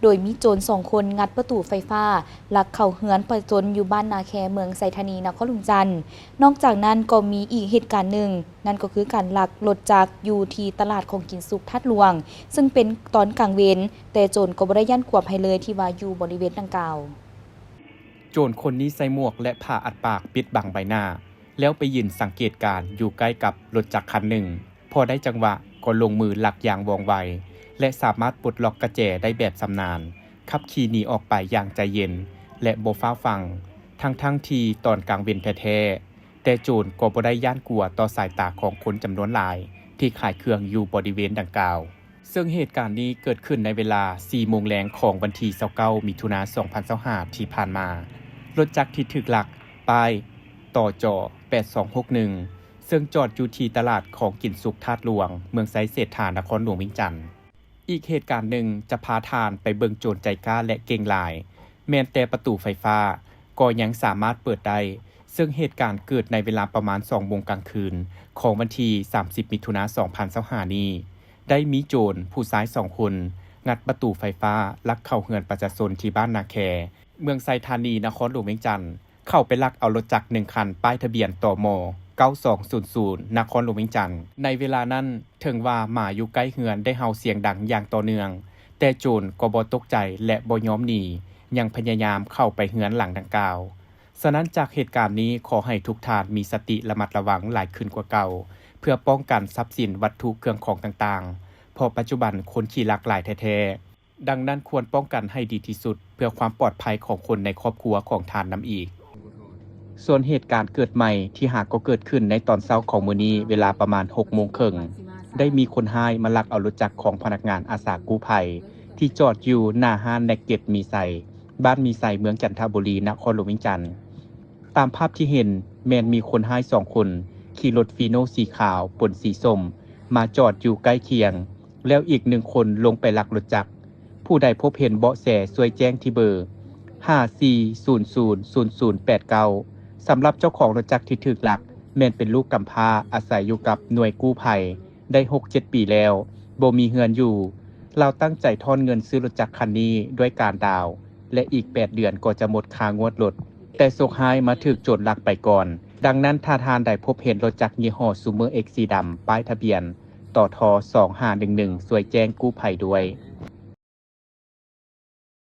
ໂດຍມີໂຈນສອງຄົນງັດປະຕູໄຟຟ້າ ລັກເຂົ້າເຮືອນປະຊາຊົນຢູ່ບ້ານນາແຄ ເມືອງໄຊທານີ ນະຄອນຫຼວງວຽງຈັນ. ນອກຈາກນັ້ນກໍມີອີກເຫດການໜຶ່ງ, ນັ້ນກໍຄືການລັກລົດຈັກຢູ່ທີ່ຕະຫຼາດຂອງກິນສຸກທາດຫຼວງ, ເຊິ່ງເປັນຕອນກາງເວັນ, ແຕ່ໂຈນກໍບໍ່ໄດ້ຢ້ານກົວໃຜເລີຍທີ່ວ່າຢູ່ບໍລິເວນດັ່ງກ່າວ. ໂຈນຄົນນີ້ໃສ່ໝວກ ແລະ ຜ້າອັດປາກປິດບັງໃບໜ້າ, ແລ້ວໄປຢືນສັງເກດການຢູ່ໃກ້ກັບລົດຈັກຄັນໜຶ່ງ. ພໍໄດ້ຈັງຫວະກໍລົງມືລັກຢ່າງວ່ອງໄວ ແລະ ສາມາດປົດລັອກກະແຈໄດ້ແບບຊຳນານ, ຂັບຂີ່ໜີອອກໄປຢ່າງໃຈເຢັນ ແລະ ບໍ່ຟ້າວຟັ່ງ, ທັງໆທີ່ຕອນກາງເວັນແທ້ໆ, ແຕ່ໂຈນກໍບໍ່ໄດ້ຢ້ານກົວຕໍ່ສາຍຕາຂອງຄົນຈຳນວນຫຼາຍທີ່ຂາຍເຄື່ອງຢູ່ບໍລິເວນດັ່ງກ່າວ. ເຊິ່ງເຫດການນີ້ເກີດຂຶ້ນໃນເວລາສີ່ໂມງແລງຂອງວັນທີຊາວເກົ້າ ມິຖຸນາ ສອງພັນຊາວຫ້າ ທີ່ຜ່ານມາ. ລົດຈັກທີ່ຖືກລັກ ປ້າຍ ຕຈ ແປດສອງຫົກໜຶ່ງ ເຊິ່ງຈອດຢູ່ທີ່ຕະຫຼາດຂອງກິນສຸກທາດຫຼວງ ເມືອງໄຊເສດຖາ ນະຄອນຫຼວງວຽງຈັນ. ອີກເຫດການໜຶ່ງຈະພາທ່ານໄປເບິ່ງໂຈນໃຈກ້າ ແລະ ເກັ່ງຫຼາຍ, ແມ່ນແຕ່ປະຕູໄຟຟ້າກໍຍັງສາມາດເປີດໄດ້, ເຊິ່ງເຫດການເກີດໃນເວລາປະມານສອງໂມງກາງຄືນຂອງວັນທີສາມສິບ ມິຖຸນາ ສອງພັນຊາວຫ້ານີ້, ໄດ້ມີໂຈນຜູ້ຊາຍສອງຄົນ ງັດປະຕູໄຟຟ້າ ລັກເຂົ້າເຮືອນປະຊາຊົນທີ່ບ້ານນາແຄ ເມືອງໄຊທານີ ນະຄອນຫຼວງວຽງຈັນ. ເຂົ້າໄປລັກເອົາລົດຈັກໜຶ່ງຄັນ ປ້າຍທະບຽນ ຕມ ເກົ້າສອງສູນສູນ ນະຄອນຫຼວງວຽງຈັນ. ໃນເວລານັ້ນ, ເຖິງວ່າໝາຢູ່ໃກ້ເຮືອນໄດ້ເຫົ່າສຽງດັງຢ່າງຕໍ່ເນື່ອງ, ແຕ່ໂຈນກໍບໍ່ຕົກໃຈ ແລະ ບໍ່ຍອມໜີ, ຍັງພະຍາຍາມເຂົ້າໄປເຮືອນຫຼັງດັ່ງກ່າວ. ສະນັ້ນ, ຈາກເຫດການນີ້, ຂໍໃຫ້ທຸກທ່ານມີສະຕິລະມັດລະວັງຫຼາຍຂຶ້ນກວ່າເກົ່າ, ເພື່ອປ້ອງກັນຊັບສິນ, ວັດຖຸ, ເຄື່ອງຂອງຕ່າງໆ, ເພາະປັດຈຸບັນຄົນຂີ້ລັກຫຼາຍແທ້ໆ. ດັ່ງນັ້ນຄວນປ້ອງກັນໃຫ້ດີທີ່ສຸດ ເພື່ອຄວາມປອດໄພຂອງຄົນໃນຄອບຄົວຂອງທ່ານນຳອີກ. ສ່ວນເຫດການເກີດໃໝ່ທີ່ຫາກໍເກີດຂຶ້ນໃນຕອນເຊົ້າຂອງມື້ນີ້ ເວລາປະມານຫົກໂມງເຄິ່ງ, ໄດ້ມີຄົນຮ້າຍມາລັກເອົາລົດຈັກຂອງພະນັກງານອາສາກູ້ໄພ ທີ່ຈອດຢູ່ໜ້າຮ້ານແນັກເກັດມີໄຊ, ບ້ານມີໄຊ, ເມືອງຈັນທະບູລີ, ນະຄອນຫຼວງວຽງຈັນ. ຕາມພາບທີ່ເຫັນ, ແມ່ນມີຄົນຮ້າຍສອງຄົນ ຂີ່ລົດຟີໂນສີຂາວປົນສີສົ້ມ ມາຈອດຢູ່ໃກ້ຄຽງ, ແລ້ວອີກໜຶ່ງຄົນລົງໄປລັກລົດຈັກ. ຜູ້ໃດພົບເຫັນເບາະແສຊ່ວຍແຈ້ງທີ່ເບີ ຫ້າສີ່ສູນສູນສູນສູນແປດເກົ້າ. ສຳລັບເຈົ້າຂອງລົດຈັກທີ່ຖືກລັກ ແມ່ນເປັນລູກກຳພ້າອາໄສຢູ່ກັບໜ່ວຍກູ້ໄພໄດ້ຫົກເຈັດປີແລ້ວ, ບໍ່ມີເຮືອນຢູ່. ລາວຕັ້ງໃຈທ້ອນເງິນຊື້ລົດຈັກຄັນນີ້ດ້ວຍການດາວ ແລະ ອີກແປດເດືອນກໍຈະໝົດຄ່າງວດລົດ. ແຕ່ໂຊກຮ້າຍມາຖືກໂຈນລັກໄປກ່ອນ. ດັ່ງນັ້ນ, ຖ້າທ່ານໃດພົບເຫັນລົດຈັກຍີ່ຫໍ້ Super X ສີດຳ ປ້າຍທະບຽນ ຕທ ສອງຫ້າໜຶ່ງໜຶ່ງ ຊ່ວຍແຈ້ງກູ້ໄພດ້ວຍ.